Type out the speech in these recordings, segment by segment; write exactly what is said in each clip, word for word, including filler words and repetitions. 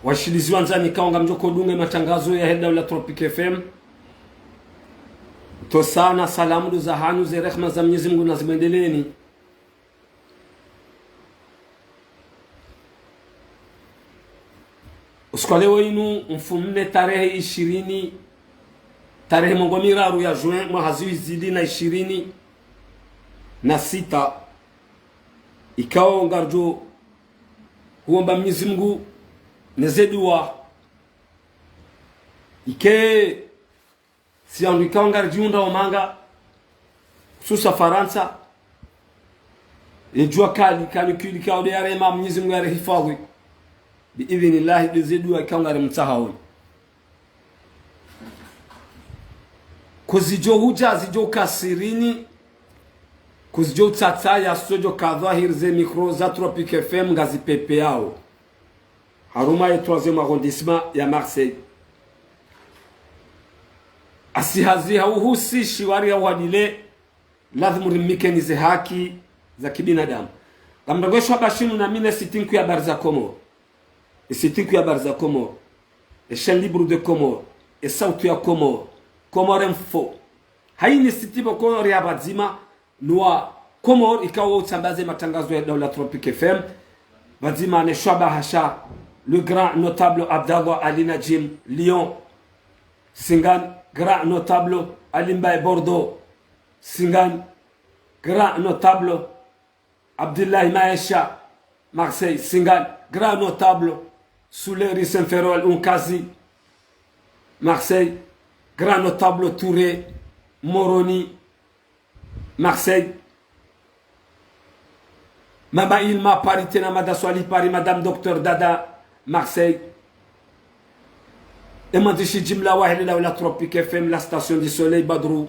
Washilizi wandzani, ikao ngamdjo udunga ye matangazo yahe Daula Tropic F M. Ntsosa na salamu ndo zahanyu, ze rehma za Mwenyezi Mungu nazimwendeleeni. Usiku wa leo inu mfumnne tarehi ishirini, tarehi mengo miraru ya juin mwaha zihwi zili na ishirini na sita, ikao ngardjo huomba Mwenyezi Mungu neze dua. Ike si wandru ikao ngaridjihundra omanga, hususa Farantsa, ye djua kali, canicule, ikao nde yarema, Mwenyezi Mungu yarihifadhwi. Bi idhinillahi, ndeze dua ikao ngarimtsahaoni. Kuzidjo hudja, zidjo ka sirini, kuzidjo utsatsa, ya sodjo ka dhwahiri, ze mikro za Tropic F M ngazipepeao harumwa ye troisième arrondissement ya Marseille. Asi hazi ha uhusi shiwari ya uadile, lazimu rimnikeni ze haki za kibinadamu. Ngamdjo ngwesho habashinu na mine site nkuu ya Habari za Komori. E site nkuu ya Habari za Komori. E chaîne libre de Comores. E sauti ya Komori. Comores Info. Hayini site pvoko ri ya pvadzima, nuwa Komori ikao utsambaze matangazo ya Daula Tropic F M. Pvadzima ne shwaba hasha, le grand notable Abdallah Ali Najim, Lyon. Singani, grand notable Ali Mbaye, Bordeaux. Singani, grand notable Abdullahi Maesha, Marseille. Singani, grand notable Souleri Saint-Ferréol Unkazi, Marseille. Grand notable Touré, Moroni, Marseille. Mama Ilma, Paris, tena Mada Swali, Paris, Madame Docteur Dada, Marseille. E mwandzishi jimla wahe le Daula Tropic F M, la station du soleil, Badru.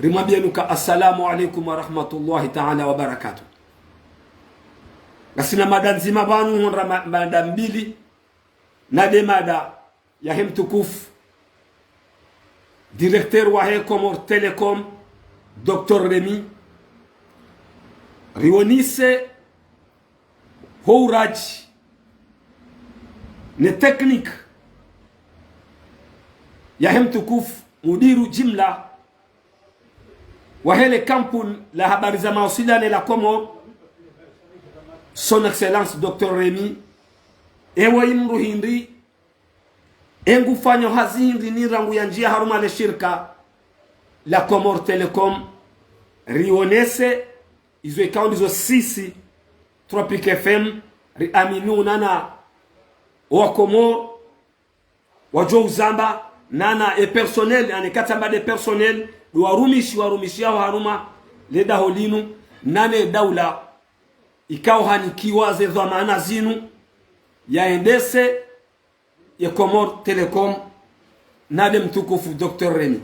Rimwambieni uka assalamu alaikum wa rahmatullahi ta'ala wa barakatuh. Ngasina mada ndzima pvanu, hundra ma-, mada mbili, na nde mada yahe mtukufu directeur wahe Comores Telecom, Docteur Remy, rionese ho uradji ne technique yahe mtukufu mudiru jimla wahe le kampuni la habari za mawasiliano la Comores, Son Excellence Docteur Remy, ewe imdru hindri, e ngufanyo hazi hindri ni rangu yandjia harumwa le shirika la Comores Telecom, rionese izo ikao ndizo sisi Tropic F M riamini unana wa Comores wadjo uzamba, nana e personnel, ane katsamba nde personnel, ndo warumishi, warumishiao harumwa le daho linu, nane daula ikao hanikiwa ze dhwamana zinu, yaendese ye Comores Telecom, na nde mtukufu Docteur Remy.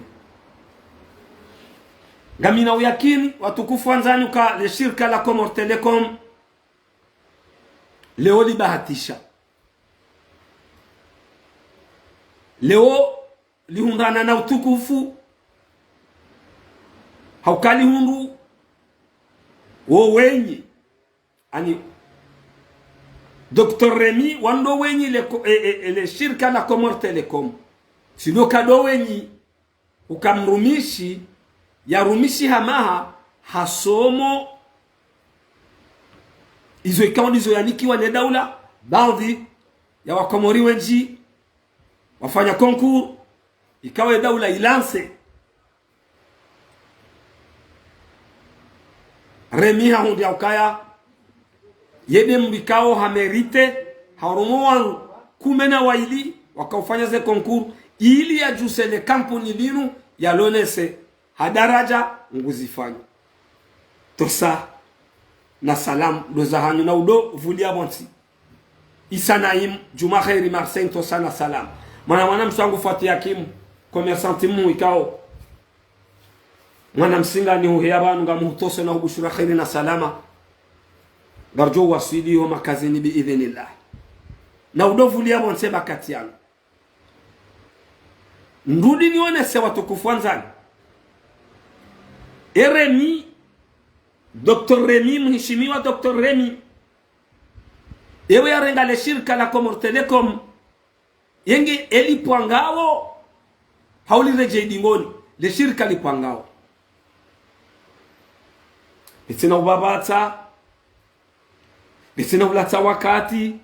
Ngamina uyakini, watukufu wandzani, uka le shirika la Comores Telecom leo libahatisha. Leo lihundrana na utukufu, hauka lihundru wo wenyi, ani Docteur Remy, wandru wenyi le ko-, e, e, e, le shirika la Comores Telecom. Sino ka ndo wenyi uka mrumishi, yarumishi hamaha, hasomo izo ikao ndizo yanikiwa ne daula, baadhi ya wakomori wendji wafanya concours, ikao ye daula ilance. Remy hahundri ya ukaya ye nde mdru ikao ha mérité, harumwa wandru kume na waili wakaofanya ze concours, ili yadjuse le kampuni linu, yalonese ha daraja nguzifanya. Ntsosa na salamu ndo zahanyu, na udo vulia pvontsi. Isa Naim, Djuma Khairi, Marseille, ntsosa na salamu. Mwana, mwana mswangu Fati Hakim, commerçant mhuu ikao mwana msinga ni huheya pvanu, ngamuhutoso na hubushura khairi na salama. Ngardjo waswili ho makazini bi idhinillah. Na udo vulia pvontsi ye makati yanu. Ndrudi nionese watukufu wandzani, e Remy, Docteur Remy, mheshimiwa Docteur Remy, Ewe yarenga le shirika la Comores Telecom, yenge elipvwa ngawo, hau liredjei dingoni, le shirika lipvwa ngawo. Litsina ubapvatsa, litsina ulatsa wakati.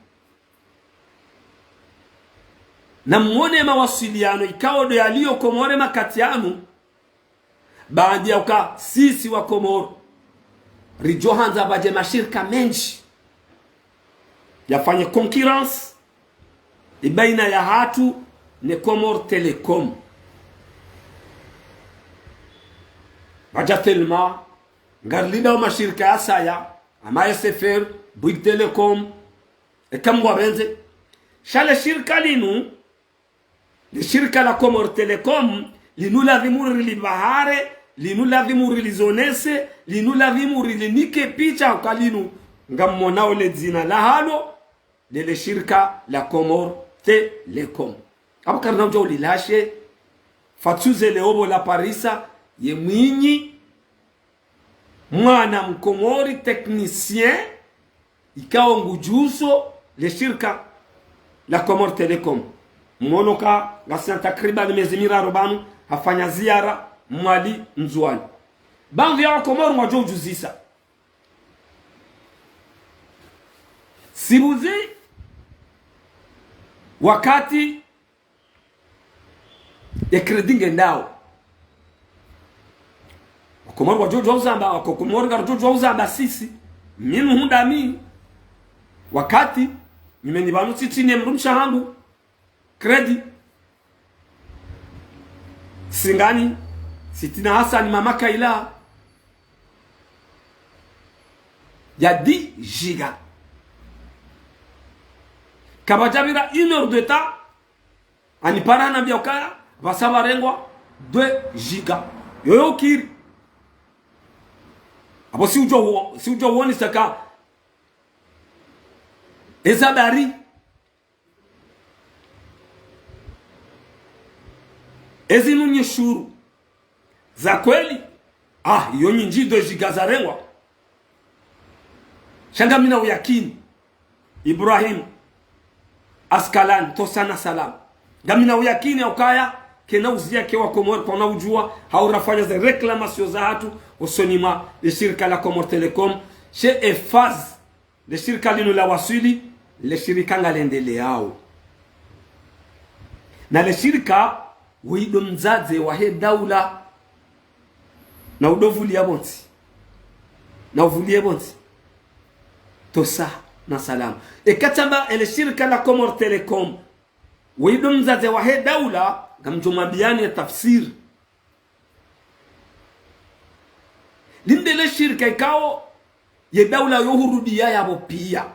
Na mwone mawasiliano ikao ndo yaliyo Komori makati yanu. Baanda ya uka sisi wa Komori ridjo handza pvadje mashirika mendji yafanye concurrence ibaina yahatru ne Comores Telecom. Pvadja Telma, ngarilinda wo mashirika yasaya, ama S F R, Bouygues Telecom, eka Mungu apvendze. Sha le shirika linu, le shirika la Comores Telecom, linu ladhimu rilibahare, linu ladhimu rilizonese, linu ladhimu rilinike picha uka linu, ngammonao le dzina lahalo, le, le shirika la Comores Telecom. Apvo karina udja ulilashe, fatsuze le obo la parisa, ye mwinyi, mwana Mkomori technicien, ikao ngudjuzo le shirika la Comores Telecom. Mwono ka ngasina takriban mezi miraru pvanu, hafanya ziara Mwali Ndzuwani. Baadhwi ya Wakomori ngwadjo udjuzisa. Sibuzi wakati ye crédit ngendao. Wakomori wadjo djuwa uzamba, Wakomori ngaridjo djuwa uzamba sisi. Mimi hundami. Wakati, mimi ni pvanu tsitsine mdrumshe wahangu. Crédit. Singani, Sitina Hassan Mama Kaila. Ya dix giga. Kapvadjapvira une heure de temps, anipara hanambia ukaya, pvasa pvarengwa deux giga. Yoyo ukiri. Apvo si udjo wo-, si udjo woni saka. Eza dari. Ezinu nyishuru. Za kweli. Ah, iyo nyindji deux giga zarengwa. Sha ngamina uyakini. Ibrahim Askalani, tosa na salamu. Ngamina uyakini ya ukaya, kena uziya ke Wakomori kwana udjuwa, hau rafanya ze réclamations zahatru, usoni mwa le shirika la Comores Telecom, she Eiffage, le shirika linu la waswili, le shirika ngalendeleao. Na le shirika, weyi ndo mdzadze wahe daula. Na udovuliya pvontsi. Na uvuliye pvontsi. Tosa na salamu. Eka tsamba ele shirika la Comores Telecom, weyi ndo mdzadze wahe daula, ngamdjo mwambiyani ye tafsiri. Linde le shirika ikao, ye daula yo hurudiya yapvo piya.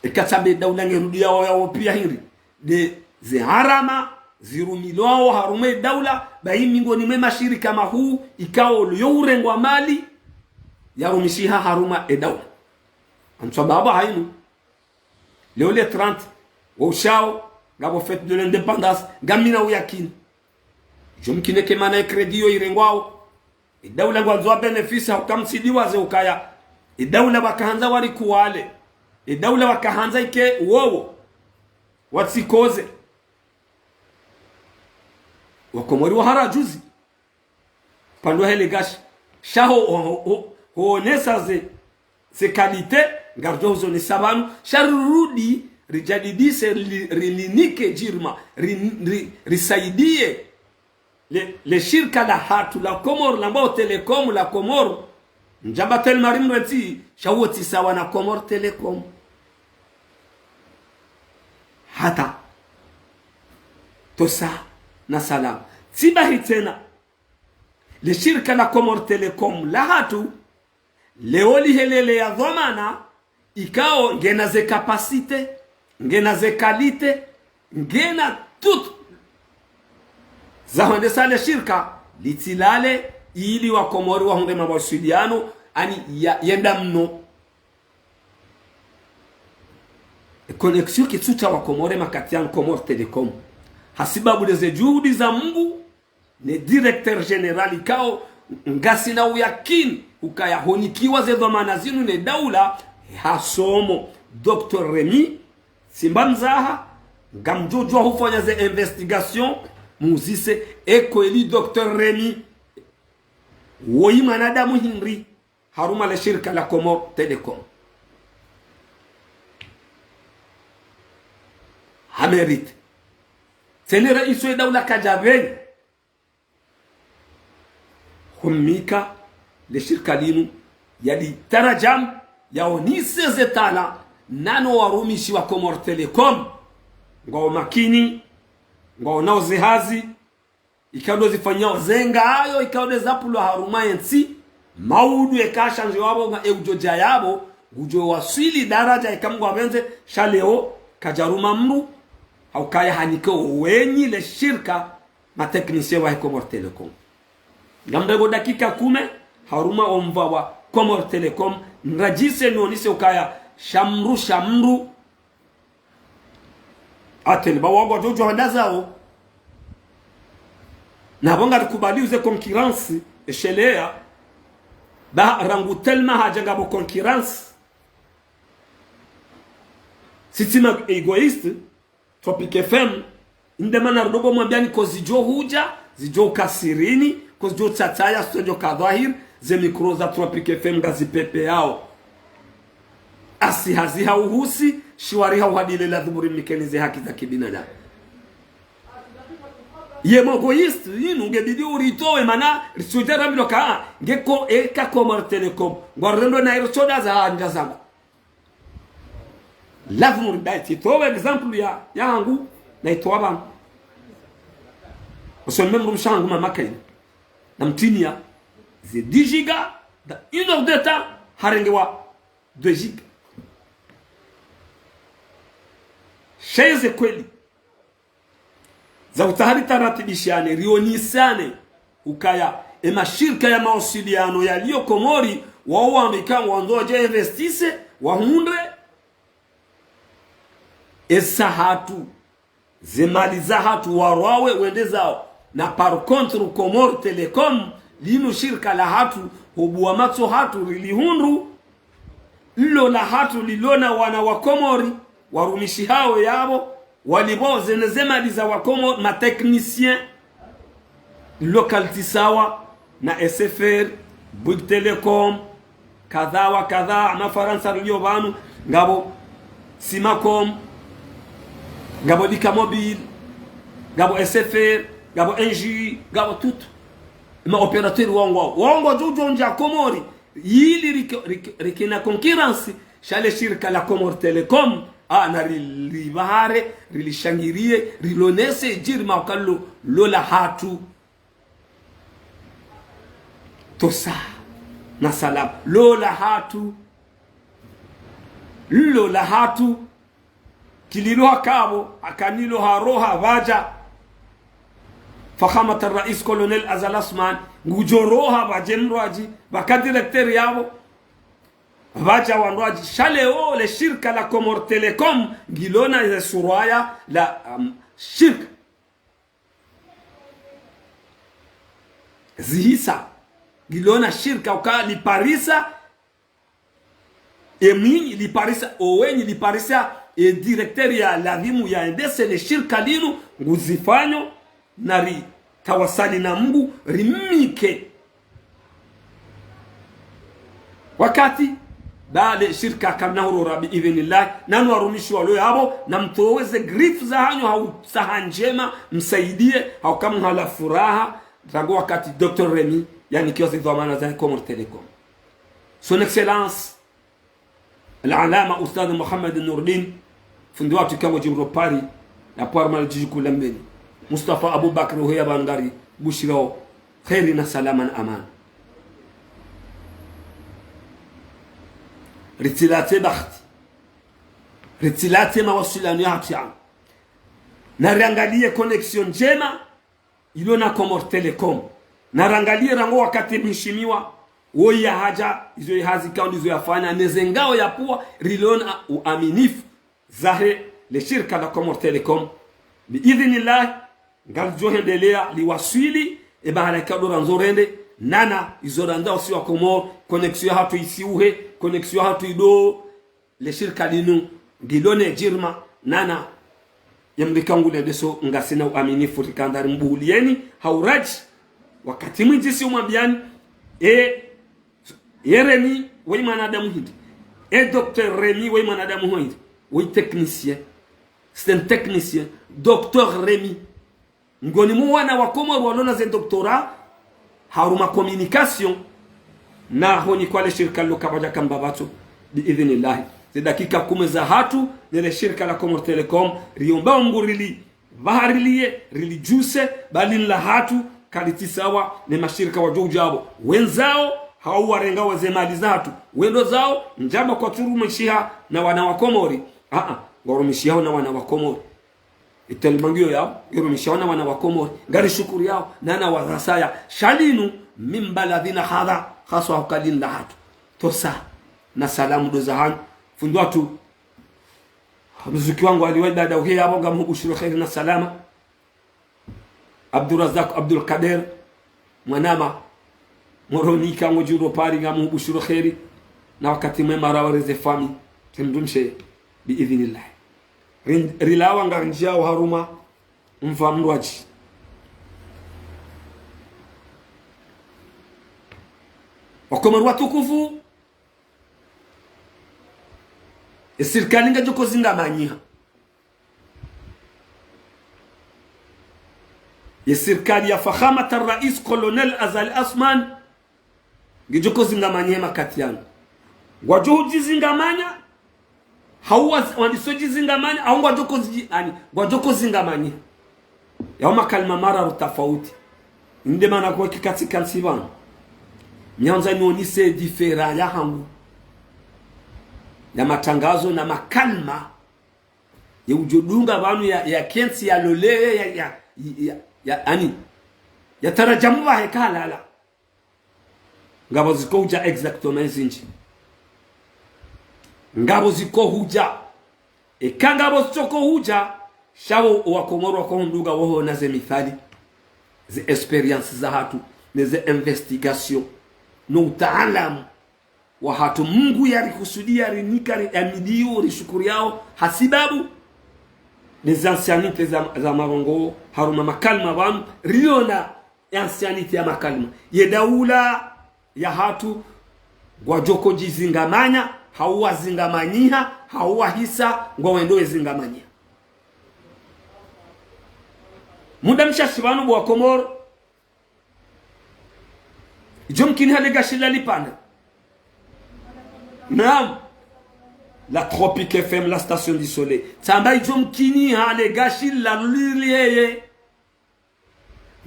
Eka tsamba ye daula ngerudiya yapvo piya hindri. Nde ze gharama, zirumilwao harumwa ye daula, bahi mingoni mwe mashirika mahuu, ikao yo urengwa mali, yarumishiha harumwa ye daula. Antswa baba hayinu. Leo le trente, wo ushao, ngapvo fête de l'indépendance, ngamina uyakini. Djo mkine ke mana ye crédit yo irengwao. Ye daula ngwandzo wa bénéfice hauka mtsidiwaze ukaya. Ye daula wakahandza warikuwale. Ye daula wakahandza ike wowo. Watsikoze. Wakomori wahara juzi. Pvandru hele gashi. Sha ho, ho, ho, ho, honesa ze, ze qualité, ngaridjo huzonesa pvanu. Sha rirudi, rijadidise, ri-, rilinike jirma, ri-, ri-, risaidiye. Le, le shirika lahatru la Comores, lambwao Telecom la Comores. Ndjamba Telma rimrentsi, sha wo tsi sawa na Comores Telecom. Hata. Tosa na salamu. Tsi bahi tsena. Le shirika la Comores Telecom lahatru, leo lihelele ya dhwamana, ikao ngena ze capacité, ngena ze qualité, ngena tout. Za hwendesa le shirika, litsilale, ili Wakomori wahundre mawasiliano, ani ya, yenda mno. E connexion kitsutsa Wakomori makati yanu Comores Telecom. Hasibabu ndeze juhudi za Mungu, ne directeur général ikao, Ngasina uyakini ukaya honikiwa ze dhwamana zinu ne daula, hasomo. Docteur Remy, tsimba mzaha, ngamdjodjuwa hufanya ze investigation, muzise, e kweli Docteur Remy, woyi mwanadamu hindri, harumwa le shirika la Comores Telecom. Ha mérite. Tsena raisi we daula kadja pveni. Humnika le shirika linu, yalitarajamu, yaonise ze tala, nano warumishi wa Comores Telecom, ngwao makini, ngwaonao ze hazi, ikao ndo zifanyao ze ngayo, ikao ndo zapvulwa harumwa ye ntsi, maudu eka shandje wapvo nga e udjodja yapvo, ngudjo waswili daraja eka Mngu apvendze, sha leo, kadjaruma mndru, haukaya hanike owenyi le shirika, ma technicien wahe Comores Telecom. Ngamrengo dakika kume, harumwa omva wa Comores Telecom, nradjise nonise ukaya, sha mndru, sha mndru, ateli ba wangu wadjodjo handa zao. Na pvo ngarikubali uze concurrence, eshelea, ba rangu tellement hadja ngapvo concurrence. Si tsi ma égoïste, Tropic F M, inde mana rudogo mwambiani ko zidjo hudja, zidjo kasirini, ko zidjo tsatsaya, studio ka dhwahir, ze micro za Tropic F M ngazipvepveyao. Asi hazi ha uhusi, shiwari ha uhadile la dhumuri mnikeni ze haki za kibinadamu. Ye mo égoïste, yinu ngebidi uritowe mana, risudja rambiwa ka, ngeko eka Comores Telecom, ngwarendo na iro tsoda za handa zangu. Lazima uridaye, tsitowe exemple ya, ya hangu, na itowa pvanu. Usoni mwe mdrumshe hangu mama Kaini. Namtiniya, ze dix giga, dans une heure de temps, harengewa deux giga. Sha eze kweli. Za utsaha ritaratibishane, rionisane, ukaya, e mashirika ya mawasiliano yaliyo Komori, wao wambe ika ngwandzo wadje investise, wahundre, esa hatru, ze mali za hatru warwawe wende zao. Na par contre, Comores Telecom, linu shirika la hatru, hobuwa matso hatru rilihundru, lilo la hatru lilo na wana wa Komori, warumishi hawo yapvo, walipvwao zene ze mali za wa Komori, ma technicien, lilo kalitisawa na S F R, Bouygues Telecom, kadha wa kadha, ama Farantsa rilio pvanu, ngapvo Simacom, ngapvo Lika Mobile, ngapvo S F R, ngapvo N J, ngapvo tout. Ma opérateur wangwao. Wangwadjo udjo ndja Komori. Yili rike-, rike-, rikena concurrence, sha le shirika la Comores Telecom, a, na rilibahare, rilishangiriye, rilonese, djiri maukalo, lo la hatru. Tosa, na salam, lo la hatru. Lo la hatru. Kililo hakapvo, akanilo haroha pvadja. Fakhamat al-Rais Colonel Azali Assoumani, ngudjo roha pvadje mndrwadji, pvaka directeur yapvo. Pvadja wandrwadji, sha leo le shirika la Comores Telecom, ngilo na ze surwaya la, um, shirika. Zihisa, ngilo na shirika uka liparisa, e mwinyi liparisa, owenyi liparisa, e directeur ya ladhimu ya endese le shirika linu, nguzifanyo, na ritawasali na Mngu, rimnike. Wakati, ba le shirika kalina hurora bi idhinillah, nanu warumishi walo yapvo, na mtowe ze grifu za hanyu ha utsaha ndjema, msaidie, ha uka mhala furaha, rangu wakati Docteur Remy, yanikiwa ze dhwamana za Comores Telecom. Son Excellence, Al-Allama Ustadh Mohamed Nourdine, fundi watru ikao djimro Paris, na pvwa harumwa le djiji kuu la Mbeni. Mustafa Abubakar, oheya pvanu ngari bushirao kheri na salama na amani. Ritsilatse bahati. Ritsilatse mawasiliano ya hatru yanu. Na riangaliye connexion ndjema, ilo na Comores Telecom. Na rangalie rangu wakati mheshimiwa, woyi yahadja, izo yahazi ikao ndizo yafanya, ne ze ngao yapvua, rilona uaminifu, zahe le shirika la Comores Telecom. Bi idhinillah, ngalidjo hendelea liwaswili, e bahala ikao ndo randzo rende, Nana, izo randza wasi wa Komori, connexion yahatru isiuhe, connexion yahatru ido, le shirika linu, ngilo ne jirma, nana, yamlikangu le ndeso, ngasina uaminifu rikandari mbuhuliyeni, ha uraji, wakati mwindji si umwambiyani, e, ye Remi, we mwanadamu hindri, e docteur Remi, we mwanadamu hindri, we technicien, c'est un technicien, docteur Remi. Ngoni mwa wana wa Komori walona ze doctorat, harumwa communication, na honi kwa le shirika lilo kapvadja kamba pvatso, bi idhinillahi. Ze dakika kume zahatru, ne le shirika la Comores Telecom, riomba Mngu rili, pvahariliye, rilijuse, ba linu lahatru, kalitisawa, ne mashirika wadjo udjapvo. Wendzao, hau warenga wa ze mali zahatru. Wendo zao, ndjamba kwatsurumishiha na wana wa Komori. Aa, ngwarumishihawo na wana wa Komori. Italimangiyo yao, yorumishao na wana wa Komori, ngarishukuru yao, nana wazasaya, sha linu, min baladina hadha, haswa huka linu lahatru. Tosa, na salamu ndo zahanyu, fundi watru, mzuki wangu aliwa ibada uhe yapvo ngamhubushiro kheri na salama. Abdurazak Abdulkader, mwanama, Moroni ka ngodjuro Paris ngamhubushiro kheri, na wakati mwema rawa reze fami, tsi mdrumshe, bi idhinillahi. Rin-, rilawa ngarindjiao harumwa, mva mndrwadji. Wakomori watukufu, e sirikali ngedjoko zingamanyiha. Ye sirikali ya Fakhamat al-Rais Colonel Azali Assoumani, ngedjoko zingamanyiha makati yanu. Ngwadjo hudjizingamanya, hau wa-, wandiso djizingamanya, hau ngwadjoko zi-, ani, ngwadjoko zingamanyiha. Yao makalima mararu tafauti. Nde mana kwa kikatsi kantsi pvanu. Nyanza nionise différence yahangu ya matrangazo na makalima ye udjo dunga pvanu ya, ya kentsi ya lole, ya, ya, ya, ya, ani, ya taradjamu pvahe kalala. Ngapvo ziko hudja exactement zindji. Ngapvo ziko hudja. Eka ngapvo zitsoko hudja, sha wo Wakomori wako hundunga woho na ze mithali, ze expérience zahatru, ne ze investigation, no utaalamu wahatru Mungu yarikusudiya, rinika, riamidiyo, rishukuriyawo, hasibabu ne ze ancienneté za, za marongowo, harumwa makalima pvanu, riona ye ancienneté ya makalima. Ye daula yahatru, ngwadjoko djizingamanya, hau wazingamanyiha, hau wahisa, ngwawendo wezingamanyiha. Muda mshashi pvanu bo Wakomori, idjo mkiniha le gashi lalipvanda. Naam. La Tropique F M, la station du soleil. Tsamba idjo mkiniha le gashi laliliyeye.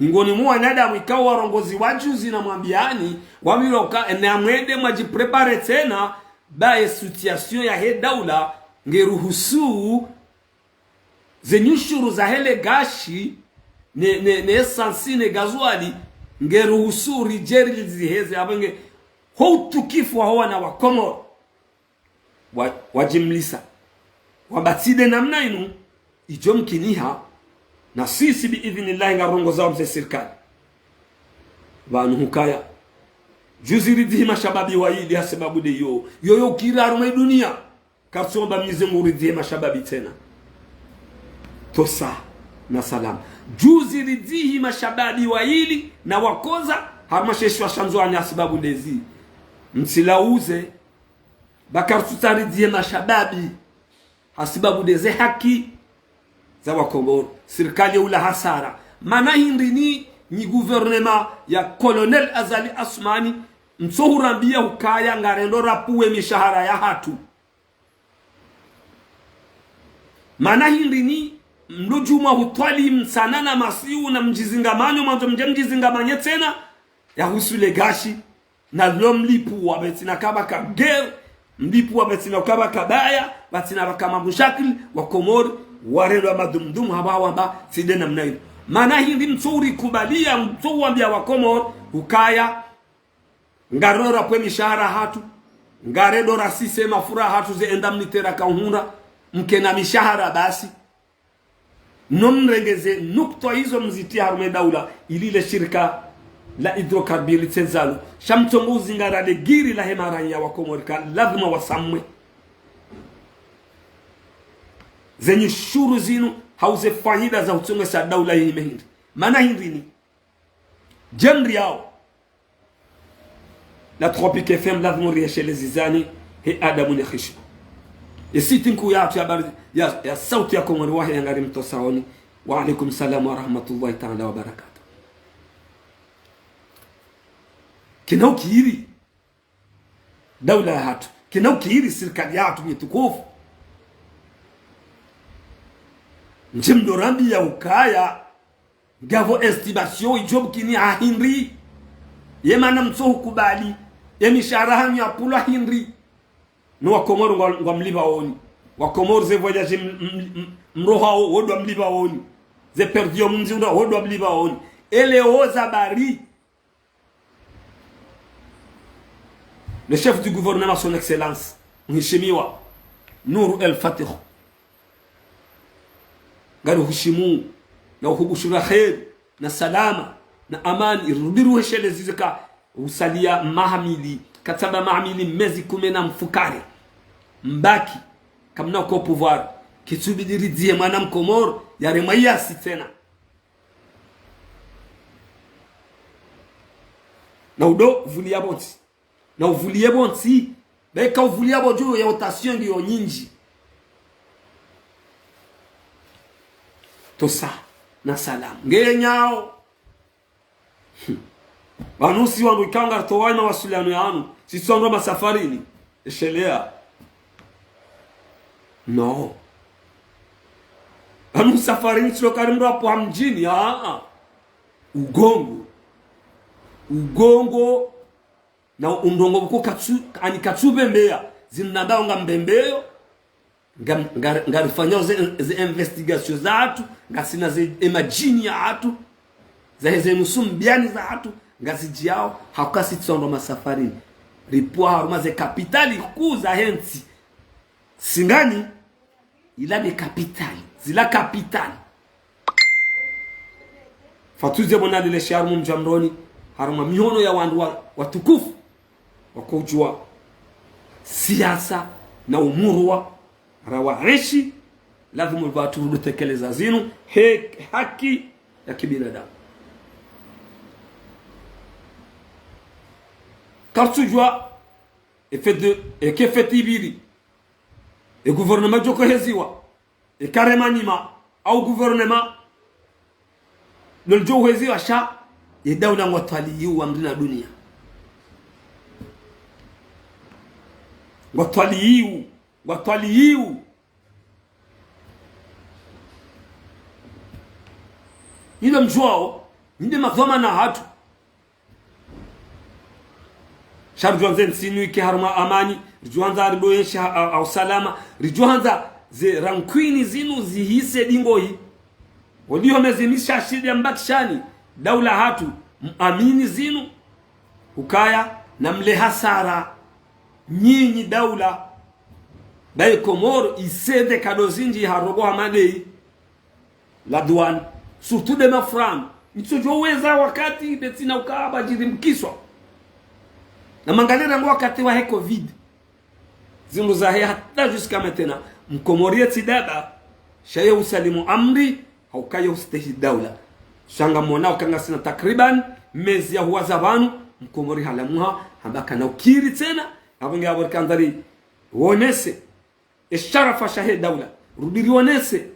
Ngoni mwa wanadamu ikao warongozi wa juzi namwambiyani, wambiloka, namwende mwadjiprépare tsena, ba ye situation yahe daula, ngeruhusu, ze nyushuru zahe le gashi, ne, ne, ne essence, ne gazwali, ngeruhusu ridje riziheze, apvo nge, ho utukufu waho wana wa Komori. Wa, wadjimlisa. Wamba tsi nde namna inu, idjo mkiniha, na sisi bi idhinillahi ngarongozawo mze sirikali. Pvanu hukaya. Juzi ridzihi mashababi wayili hasibabu nde yo. Yo yo kira harumwa idunia. Karitsomba Mnyezi Mungu ridzihe mashababi tsena. Tosa na salama. Juzi ridzihi mashababi wayili na wakoza harumwa she shisiwa sha Ndzuwani hasibabu ndezi. Mtsilauze, ba karitsutsaha ridzihe mashababi hasibabu ndeze haki za Wakomori. Sirikali ya ula hasara. Mana hindri ni, ni gouvernement ya Colonel Azali Assoumani, mtsohurambiya hukaya ngarendo rapvuwe mishahara yahatru. Mana hindri ni, mlo djumwa hutwali mtsana na masihu na mdjizingamanyo, mwandzo mdje mdjizingamanye tsena, yahusu le gashi, na lo mlipvuwa pvatsina kapvaka guerre, mlipvuwa pvatsina kapvaka baya, pvatsina pvaka mamushakili, Wakomori, warendwa madumdumu hapvo wamba, tsi nde namna inu. Mana hindri mtsourikubaliya, mtsouwambiya Wakomori, hukaya, ngarendo rapvuwe mishahara yahatru, ngarendo rasise mafura yahatru ze indemnité raka uhundra, mkena mishahara basi. No mrenge ze nukutwa izo mzitriye harumwa ye daula, ili le shirika la hydrocarbures tsi ndzalo. Sha mtsongo uzingara le giri lahe maranya wa Komori ka lazima wasamwe. Zenyi shuru zinu, hau ze faida za utsongesa daula yihime hindri. Mana hindri ni. Djemri yao. La Tropic F M lazima uriyesheleze zani, he adabu ne hishima. Ye site nkuu yatru ya bari-, ya, ya sauti ya Komori wahe ya ngari mtosaoni. Wa alaikum salam wa rahmatullahi ta'ala wa barakatuh. Kina ukiri daula yahatru. Kina ukiri sirikali yahatru mitukufu. Ndjimdo rambiya ukaya ngapvo estimation idjo bukini ha hindri. Ye mana mtso hukubali. Ye mishahara hanyu yapvulwa hindri. No wa Komori ngwa, ngwa mlipva oni. Wa Komori ze voyage m-, m-, m-, mrohao, wo ndo wa mlipva oni. Ze per diem mzindra, wo ndo wa mlipva oni. Ele oza bari. Le chef du gouvernement, son excellence, Mheshimiwa Nour El Fath. Ngari hushimu, na uhubushura kheri, na salama, na amani, irudi ruhesheleze zika usaliya maha mili, katsamba maha mili mezi kume na mfukare. Mbaki, kamna ko pouvoir, kitsubidi ridzihe mwana Mkomori, yaremwa iyasi tsena. Na udo vuliya pvontsi. Na uvuliye pvontsi. Beka uvuliya pvo dju ya rotation ngiyo nyindji. Tosa. Na salamu. Ngeye nyao. Hmm. Pvanu si wandru ikao ngaritowayi mawasiliano yanu. Si tsi wandru wa masafarini. Esheleya. No. Pvanu safarini tsi lo kari mndru apvo ha mdjini. Aa. Ugongo. Ugongo. Na undrongo pvoko katsu, ani katsu pvembeya. Zinu nambao ngambembeyo. Nga, nga, ngarifanyao ze, ze investigation zahatru, ngasina ze, e madjini yahatru, za heze nusu mbiani zahatru, ngazidjiyao, hauka si tsi wandru wa masafarini. Ripvwa harumwa ze kapitali kuu zahe ntsi. Singani, ila nde kapitali, zila kapitali. Fatsuze bona lile shiaru mumdja mroni, harumwa mihono ya wandru wa, watukufu, wakoudjuwa siasa na umurwa, rawa enshi, lazimu pvatsu rutekeleza zinu, he, haki ya kibinadamu. Kartsudjuwa, e fait de, e ke fait ibili, e gouvernement djoko heziwa, e carrément nima, au gouvernement, lolidjo heziwa sha, ye daula ngwatwaliyiwu wa mdru na duniya. Ngwatwaliyiwu, ngwatwaliyiwu. Nyi ndo mdjuwao, nyi nde madhwamana hatru. Sha ridjohandza entsi inu ike harumwa amani, ridjohandza ridoyenshi ha, ha, ha usalama, ridjohandza ze rankwini zinu zihise dingohi. Woliho mezi mishashidi ya mbakishani, daula hatru, mwamini zinu, ukaya, na mle hasara, nyinyi daula, bayi Komoro, isende kado zindji ha robo ha madeyi, la douane, surtout de mafranga. Mitsodjo weza wakati betsina ukaba djiri mkiswa. Na mangalera ngo wakati wahe covid. Zindru zahe hata jusqu'à maintenant. Mkomori ye tsi daba, sha ye usalimu amri, hauka ye ustehi daula. Sha ngamwona uka ngasina takriban, mezi ya huwaza pvanu, Mkomori halamuha, hamba kana ukiri tsena, apvo nge apvo rikandza ri, wonese. E sharafa shahe daula, rudi rionese.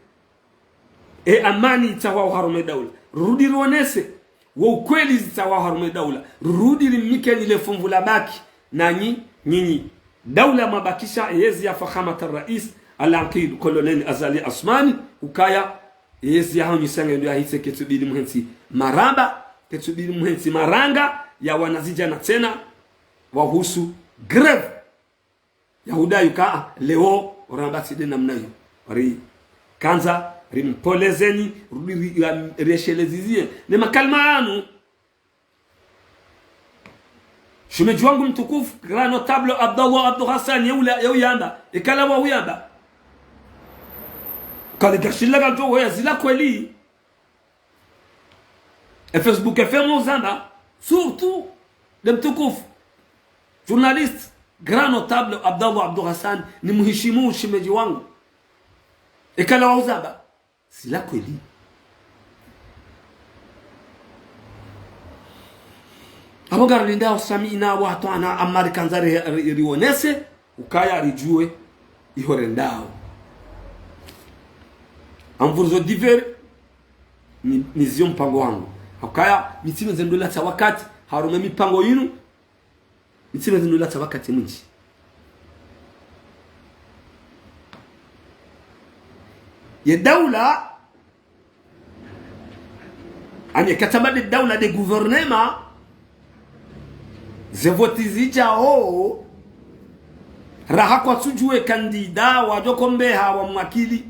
E amani itsahwao harumwa e daula, rudi rionese. Wo ukweli zitsahwao harumwa e daula, rudi rimnikeni le fumvu la baki. Nanyi, nyinyi, daula mabakisha yezi ya fakhamat al-rais, al-aqid, colonel Azali Assoumani, ukaya, yezi ya hanyu sanga ndo yahise ketsubili muhentsi maramba, ketsubili muhentsi maranga, ya wanazidjana tsena, wahusu grève. Yahuda yuka, ah, leo, oramba tsi nde namna yo. Ri, kandza, rimpolezeni, ri, ri, ya, rieshelezeze. Ne makalima yanu. Shemedji wangu mtukufu, grand notable Abdallah Abdou Hassan, ye ula, ye uyamba. Ekala wa uyamba. Kali gashila kadjo, we, zila kweli. E Facebook F M uzamba, Surtout, le mtukufu journaliste, grand notable Abdallah Abdou Hassan, ni muhishimu ushemedji wangu. Eka la wauzaba, si la kweli. Abo ngarilindao sami'na wa atwa'na, amma rikandza ri, ri, rionese ukaya ridjuwe iho rendao. Amvuruzo divers, ni, ni zio mpango wangu. Ukaya, mi tsi mwenze ndo latsa wakati, harumwa mipango yinu, mi tsi mwenze ndo latsa wakati mwindji. Ye daula, ani kataba de daula de gouvernement, ze voti zidjao, raha kwatsudjuwe candidat wadjo kombeha wa mwakili.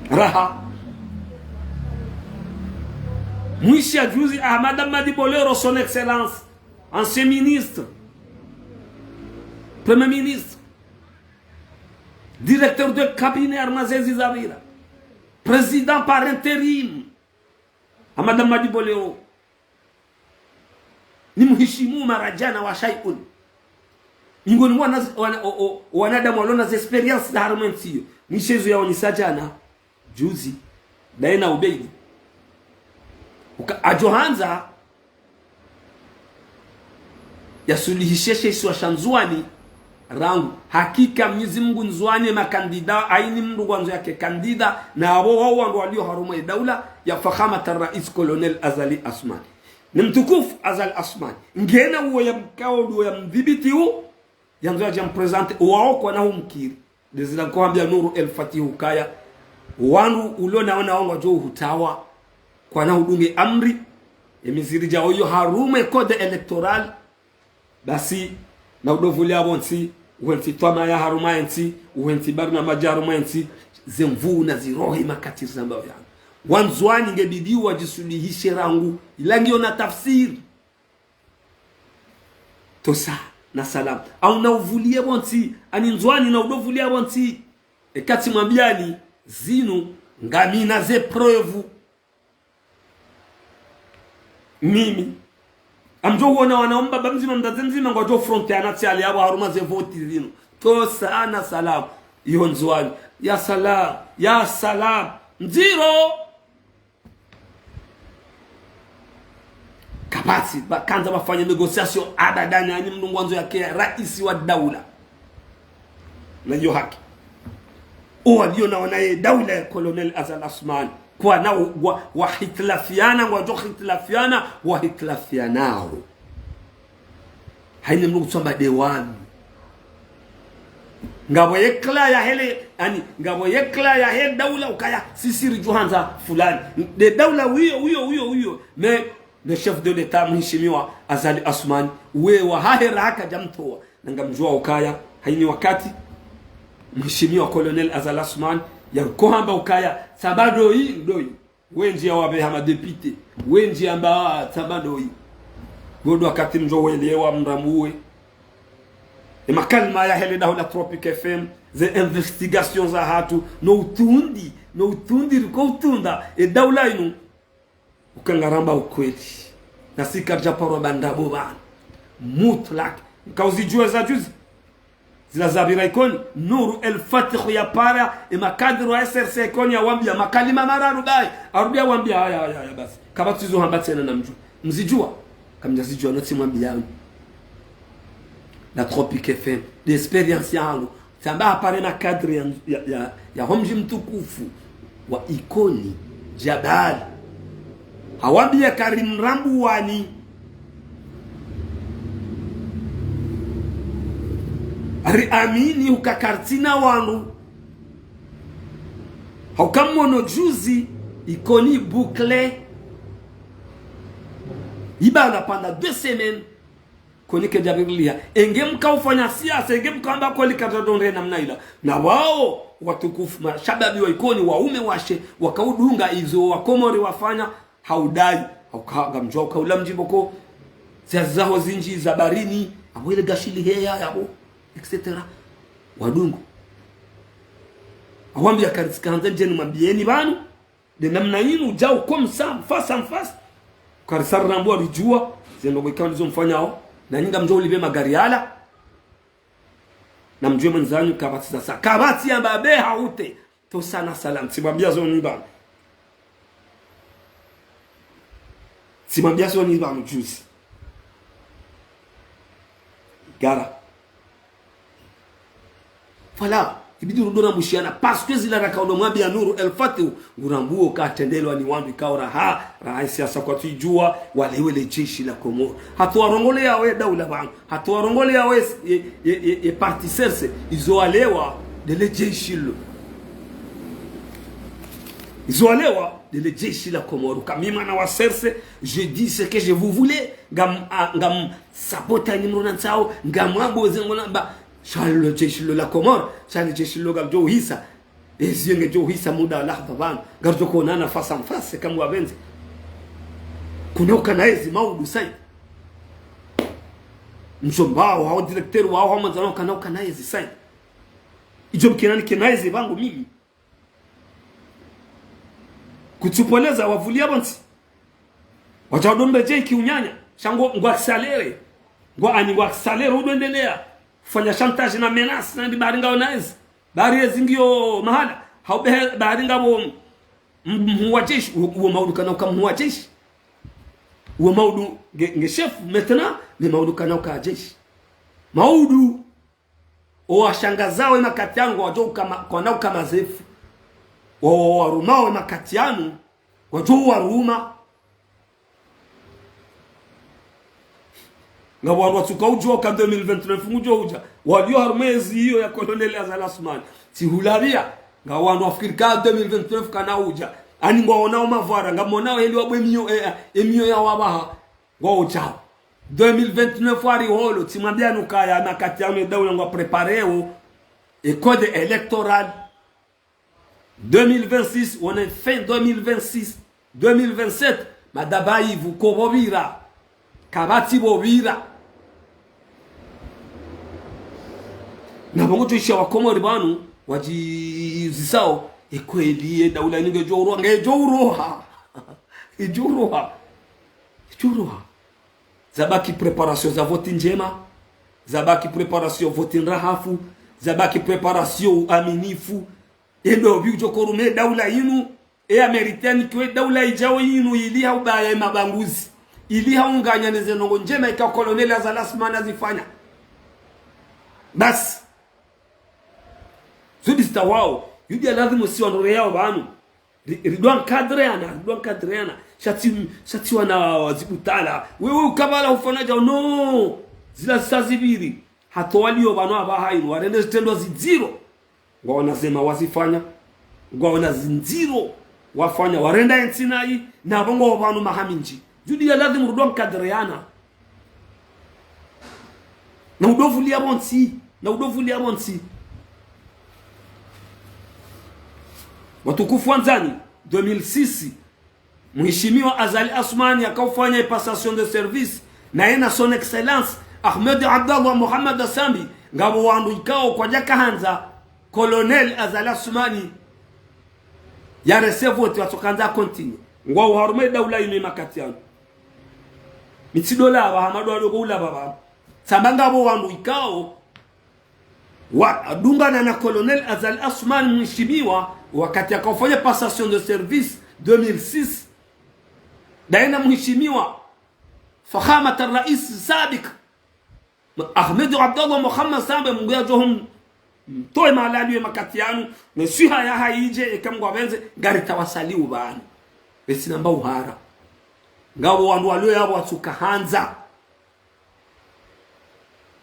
Raha. Mwishi ya juzi Ahmada Madi Bolero, son excellence, ancien ministre, premier ministre, directeur de cabinet harumwa ze ntsi zapvira, président par intérim, Ahmada Madi Bolero. Ni muhishimu maradjana wa shay'un. Miongoni mwa wana, wana, o, o, wanadamu walona ze expérience za harumwa entsi yo. Mwishi ezo yaonesa djana, juzi, daye na Ubeidi. Uka, adjo handza yasuluhishe she isiwa sha Ndzuwani rangu. Hakika Mwenyezi Mungu, Ndzuwani, ma candidat, haina mndru ngwandzo yake candidat, na abo wao wandru walio harumwa ye daula ya Fakhamat Rais Colonel Azali Assoumani. Ni mtukufu Azali Assoumani. Ngena uwo ya mkao, uwo ya mdhibiti u, yandzo yadje amprésenter, wao kwana humkiri. Ndezila nkohambia Nour El Fath ukaya, wandru ulo naona wao ngwadjo uhutawa, kwana hudunge amri, emiziri djao iyo harumwa e code électoral, basi, na udovulia pvontsi, uhentsi twamaya harumwa entsi, uhentsi barnamaji harumwa entsi, ze nvuu na zirohi makatiri zambao yanu. Wandzuwani nge bidi wadjisuluhishe rangu, ila ngiyo na tafsiri. Tosa, na salam. Au na uvulie pvontsi, ani Ndzuwani na udovulia pvontsi. Eka tsi mwambiani, zinu, ngamina ze preuve. Mimi. Amdjo uona wana mbaba mdzima, mdzadze mdzima, ngwadjo fronter ana tsi ali abo harumwa ze voti zinu. Tosa, na salam. Iyo Ndzuwani. Ya salam. Ya salam. Ndziro. Kapvatsi, ba, kandza bafanye négociation abadani, ani mndru ngwandzo yake raisi wa daula. Na iyo haki. Uwalio naona ye daula ya Colonel Azali Assoumani. Kwana wa, wa, wahitilafiana, ngwadjo hitlafiana, wahitilafianao. Haina mndru kutsamba de wami. Ngapvo ye clé ya hele, ani, ngapvo ye clé ya he daula ukaya, sisi ridjo handza fulani. De daula uyo, uyo, uyo, uyo. Mais, le chef de l'État, mheshimiwa Azali Assoumani, we wa hahe raha kadja mtowa. Na ngamdjuwa ukaya, haina wakati, mheshimiwa Colonel Azali Assoumani, ya kohamba ukaya, tsamba doyi, doyi. Wendji ya wapveha ma député, wendji yamba tsamba doyi. Ngodo wakati mdjo welewa mrambuwe. E makalima ya hele daho la Tropic F M, ze investigation za hatru, no utrundi, no utrundi riko utrunda, e daula inu, uka ngaramba ukweli. Na si karidja parwa ba ndrabo pvanu. Mutlak. Nkauzidjuwa za juzi. Zila zapvira Ikoni, Nour El Fath ya para, e makadiri wa S R C Ikoni ya wambia makalima mararu bayi. Arudi ya wambia, haya, haya, haya, basi. Kapvatsi zo hamba tsena na mdjuwa. Mzidjuwa? Kamdja zidjuwa, no tsi mwambiani. La Tropic F M, de expérience yangu. Tsamba hapare makadiri ya, ya, ya, ya ho mdji mtukufu wa Ikoni, Djabali. Hawambia kari mrambuwani. Ari amini uka karitsina wandru. Hauka mwono juzi, Ikoni bouclé. Ibala pendant deux semaines. Koni kedja birilia. Enge mka ufanya siasa, enge mka amba kweli kadja donre namna ila. Na wao, watukufu, mashababi wa Ikoni, waume washe, wakaudunga izo, Wakomori wafanya, haudai, hauka, ngamdjuwa uka ula mdji mboko, siasa zaho zindji, za barini, abo ile gashili heya, yabo, et cetera. Wadungu. Hawambia karitsika handza ndjeni mwambieni pvanu, de namna inu, djau comme ça, face en face. Karisari rambuwa ridjuwa, zendrongo ikao ndizo mfanyao, na nyi ngamdjo ulipve magari yala, na mdjuwe mwandzanyu kapvatsi za sa. Kapvatsi yamba be haute, to sana salam, tsimwambia zo ni pvanu. Tsimwambia zo ni pvanu juzi. Gara. Voilà, ibidi rudo na mshiana, parce que zila raka udo mwambia Nuru El Fatih, ngurambuo katrendelwa ni wandru ikao raha, raha siasa kwatsu idjuwa, walewe le jeshi la Komoro. Hata warongole yawe daula pvanu, hata warongole yawe ye, ye, ye, ye parti CRC, izo walewa, nde le jeshi lo. Izo walewa, nde le jeshi la Komoro. Ka mi mwana wa CRC, je dis ce que je vous voulez, ngam, a, ngam, sapota ni mrona ntsao, ngamwambo ze ngona mba, sha le jeshi lo la Komoro, sha le jeshi lo ngalidjo uhisa. Ezi ngedjo uhisa muda lahdha pvanu, ngaridjo konana face en face, kamwapvendze. Kuna ukana ezi maudu sayi. Mdjomba waho, hau directeur waho, hau mwandzani waho kana ukana ezi sayi. Idjo mkena nikena ezi pvangu mimi. Kutsupoleza wavulia pvontsi. Wadja udombe dje iki unyanya. Sha ngo, ngwa salaire. Ngwa ani ngwa salaire udoendelea. Fanya chantage na menace na ndi bahari ngao na ezi. Bahari ezi ngiyo mahala. Hau behe bahari ngapvo m-, m-, mhuu wa jeshi. Uwo, uwo maudu kana uka mhuu wa jeshi. Uwo maudu nge, nge chef maintenant, mais maudu kana uka jeshi. Maudu. Owashangazao emakati yanu ngwadjo ukama, kwana ukama zefu. Owarumao emakati yanu, ngwadjo uwaruma. Ngapvo wandru watsuka udjuwa ka deux mille vingt-neuf ngudjo udja. Walio harumwa ezi iyo ya Colonel Azali Assoumani. Tsihulapvia, ngapvo wandru wafikiri ka deux mille vingt-neuf kana udja. Ani ngwaonao mavwara, ngamwonao heli wabwe emiyo, eh, emiyo ya wapvaha. Ngwaudjao. Deux mille vingt-neuf wari holo, tsimwambia nukaya emakati yanu edaula ngwa prépareo e code électoral. Deux mille vingt-six, on est fin deux mille vingt-six, deux mille vingt-sept, madaba ivu kopvopvira. Kapvatsi pvopvira. Na pvo ngotsoisha wakomori pvanu, wadjizisao, ekweli edaula inu ngedjo uroha, ngedjo uroha. Idjo uroha. Idjo uroha. Zabaki préparation za vote ndjema. Zabaki préparation vote ndrahafu. Zabaki préparation uaminifu. Endo pvi udjo korume daula inu. E Américain kiwe daula idjao inu ili ha ubaya emabanguzi. Ili ha unganya neze ndrongo ndjema ika Colonel Azali Assoumani azifanya. Basi. Zudi zita wao. Yudi ya lazimu si wandru reyao pvanu. Ri-, ridwa nkadreana, ridwa nkadreana. Sha tsi, sha tsi wana wazibutala. Wewe ukabala ufanya djao, no. Zila zisa zipviri. Hata walio pvanu apvaha inu, warende zitrendwa zidziro. Ngwaona zema wazifanya. Ngwaona zindziro wafanya. Warenda entsi nayi, na pvo ngwao pvanu maha mindji. Zudi ya lazimu rudwa nkadreana. Na udovulia pvontsi. Na udovulia pvontsi. Watukufu wandzani, deux mille six, Mheshimiwa Azali Assoumani yakaufanya passation de service, naye na Son Excellence Ahmed Abdallah Mohamed Sambi, ngapvo wandru ikao kwadjakahandza Colonel Azali Assoumani ya recevoir ti watsokahandza continue. Ngwao harumwa edaula inu emakati yanu. Mi tsi dola apvaha, madwalo ko ulapva pvanu. Tsamba ngapvo wandru ikao wadungana na Colonel Azali Assoumani mheshimiwa, wakati yakaufanya passation de service deux mille six. Daye na mheshimiwa Fakhamat al-Rais Sabiq, Ahmed Abdallah Mohamed Sambi, Mungu yadjo hum-, mtowe mahalani emakati yanu, ne swiha yahayi idje, eka Mungu apvendze, ngaritawasaliu pvanu. Besi namba uhara. Ngapvo wandru walio yapvo watsukahandza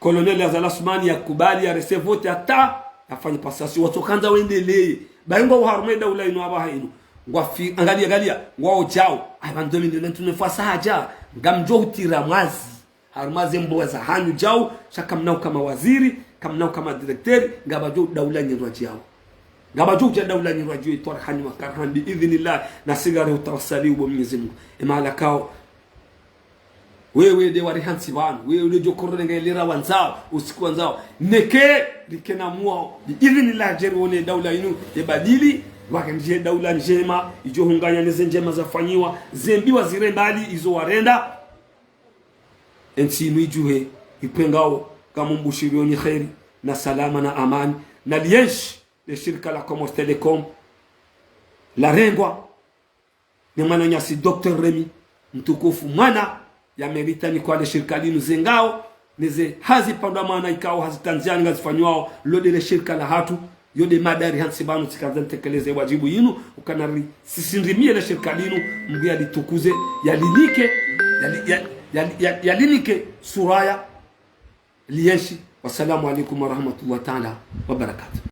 Colonel Azali Assoumani yakubali ya recevoir ti hata yafanye passation, watsokahandza wendeleye. Bayi ngwao harumwa edaula inu apvaha inu. Ngwafi-, angalia, angalia, ngwao djao. Ayi, pvanu deux mille vingt-neuf wasa hadja. Ngamdjo utira mwazi. Harumwa ze mbwa zahanyu djao, sha kamna ukama waziri, kamna ukama directeur, ngapvadjo daula nyirwa djao. Ngapvadjo udja daula nyirwa djao, itwara hanyu makara hanyu, bi idhnillah, na sigare utawasali ubo Mwenyezi Mungu. Emahala kao, wewe nde wari hantsi pvanu, wewe nde djo korore nge lera wandzao, usiku wandzao. Neke, rikena mwao, bi idhnillah, djeri wone daula inu, yebadili, Pvaka ndje daula ndjema, idjo hunganya neze ndjema zafanyiwa, zembi wazire mbali izo warenda. Entsi inu idjuhe, ipvengao, ngamumbushiriyoni kheri, na salama na amani, na lienshi, le shirika la Comores Telecom, larengwa, ne mwananyasi Docteur Remy, mtukufu mwana, ya mérite ni kwa le shirika linu zengao, neze hazi pvandza mwana ikao hazi tanziani ngazifanywao, lo de le shirika lahatru, yo de madari hantsi pvanu tsika ntekeleze wajibu yinu, ukana ri sisindrimiye le shirika linu, Mngu yalitukuze, yalinike, yali-, ya-, yali-, ya-, yalinike suraya, lienshi. Wassalamu alaikum warahmatullahi taala wabarakatuh.